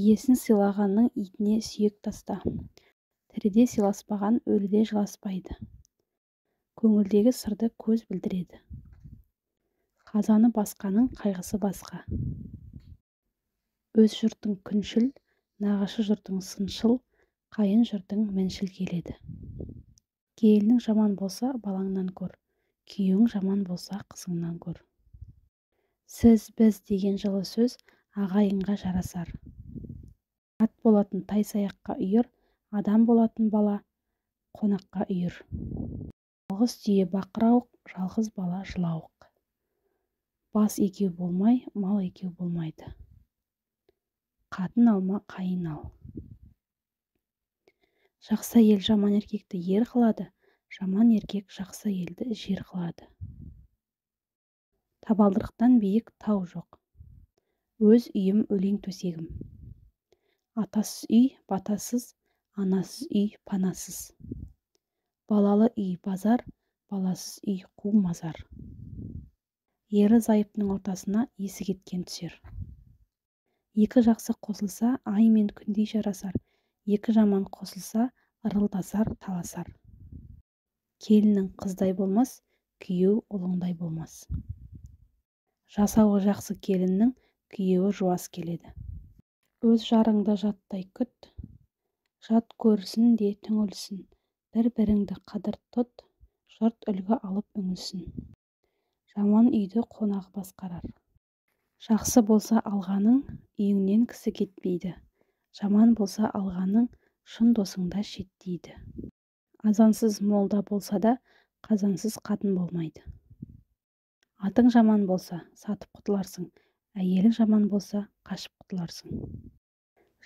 Иесін сыйлағанның итіне сүйек таста. Тіріде сыйласпаған, өліде жыласпайды. Көңілдегі сырды көз білдіреді. Қазаны басқаның қайғысы басқа. Өз жұртың күншіл, нағашы жұртың сыншыл, қайын жұртың міншіл келеді. Келінің жаман болса, балаңнан көр, күйеуің жаман болса, қызыңнан көр. Сіз, біз деген жылы сөз ағайынға жарасар. Ат болатын тай саяққа үйір, адам болатын бала қонаққа үйір. Жалғыз түйе бақырауық, жалғыз бала жылауық. Бас екеу болмай, мал екеу болмайды. Қатын алма, қайын ал. Жақсы әйел жаман еркекті ер қылады, жаман еркек жақсы әйелді жер қылады. Табалдырықтан биік тау жоқ. Өз үйім өлең төсегім. Атасыз үй батасыз, анасыз үй панасыз. Балалы үй базар, баласыз үй қу мазар. Ерлі зайыптының ортасына есі кеткен түсер. Екі жақсы қосылса, ай мен күндей жарасар, екі жаман қосылса, ырылдасар, таласар. Келінің қыздай болмас, күйеу ұлыңдай болмас. Жасауы жақсы келіннің күйеуі жуас келеді. Өз жарыңды жаттай күт, жат көрсін де түңілсін, бір-біріңді қадір тұт, жұрт үлгі алып үңілсін. Жаман үйді қонағы басқарар. Жақсы болса алғаның, үйіңнен кісі кетпейді. Жаман болса алғаның, шын досыңда шеттейді. Азансыз молда болса да, қазансыз қатын болмайды. Атың жаман болса, сатып құтыларсың, әйелің жаман болса, қашып құтыларсың.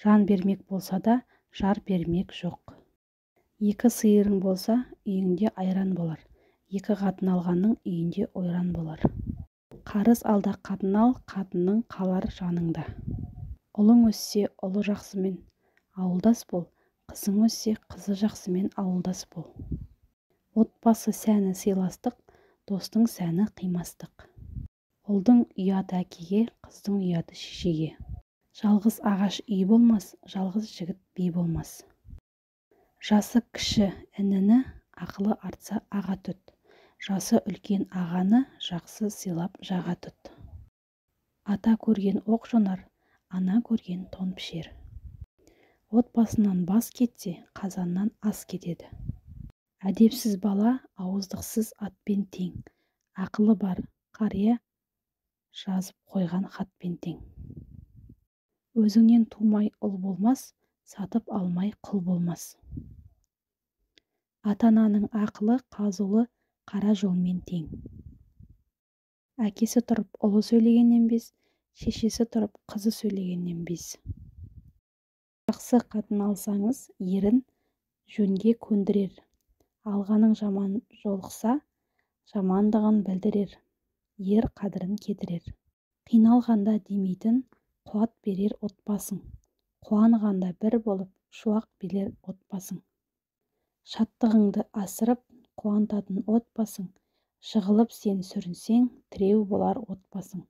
Жан бермек болса да, жар бермек жоқ. Екі сиырың болса, үйіңде айран болар. Екі қатын алғанның үйінде ойран болар. Қарыз алда қатын ал, қатының қалар жаныңда. Ұлың өссе, ұлы жақсымен ауылдас бол, қызың өссе, қызы жақсымен ауылдас бол. Отбасы сәні сыйластық, достың сәні қимастық. Ұлдың ұяты әкеге, қыздың ұяты шешеге. Жалғыз ағаш үй болмас, жалғыз жігіт би болмас. Жасы кіші ініні ақылы артса аға тұт. Жасы үлкен ағаны жақсы сыйлап жаға тұт. Ата көрген оқ жонар, ана көрген тон пішер. Отбасынан бас кетсе, қазаннан ас кетеді. Әдепсіз бала ауыздықсыз атпен тең. Ақылы бар қария жазып қойған хатпен тең. Өзіңнен тумай ұл болмас, сатып алмай құл болмас. Ата-ананың ақылы қазулы қара жолмен тең. Әкесі тұрып ұлы сөйлегеннен без, шешесі тұрып қызы сөйлегеннен без. Жақсы қатын алсаңыз, ерін жөнге көндірер. Алғаның жаман жолықса, жамандығын білдірер, ер қадірін кетірер. Қиналғанда демейтін, қуат берер отбасың. Қуанғанда бір болып, шуақ берер отбасың. Шаттығыңды асырып, қуантатын отбасың. Жығылып сен сүрінсең, тіреу болар отбасың.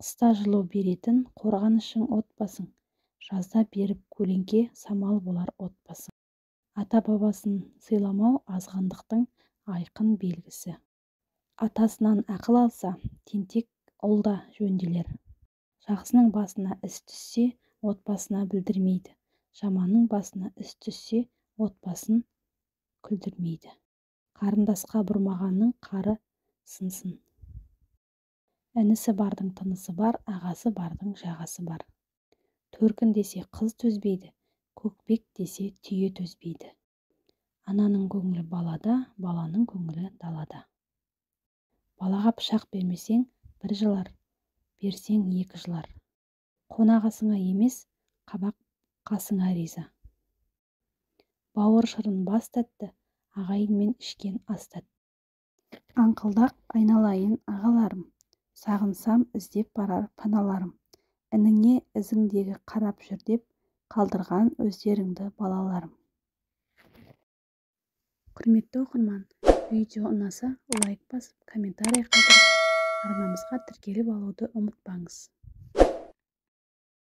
Қыста жылу беретін қорғанышың отбасың. Жазда беріп көлеңке, самал болар отбасың. Ата-бабасын сыйламау азғындықтың айқын белгісі. Атасынан ақыл алса, тентек ұл да жөнделер. Жақсының басына іс түссе, отбасына білдірмейді. Жаманның басына іс түссе, отбасын күлдірмейді. Қарындасқа бұрмағанның қары сынсын. Інісі бардың тынысы бар, ағасы бардың жағасы бар. Төркін десе қыз төзбейді, көкпек десе түйе төзбейді. Ананың көңілі балада, баланың көңілі далада. Балаға пышақ бермесең, бір жылар, берсең екі жылар. Қонақ асыңа емес, қабақ қасыңа риза. Бауыр шырын бас тәтті, ағайынмен ішкен ас тәтті. Аңқылдақ айналайын ағаларым, сағынсам іздеп барар паналарым. Ініңе ізіңдегі қарап жүр деп, қалдырған өздеріңді балаларым. Құрметті оқырман, видео ұнаса лайк басып, комментарий қалдырып, арнамызға тіркеліп алуды ұмытпаңыз.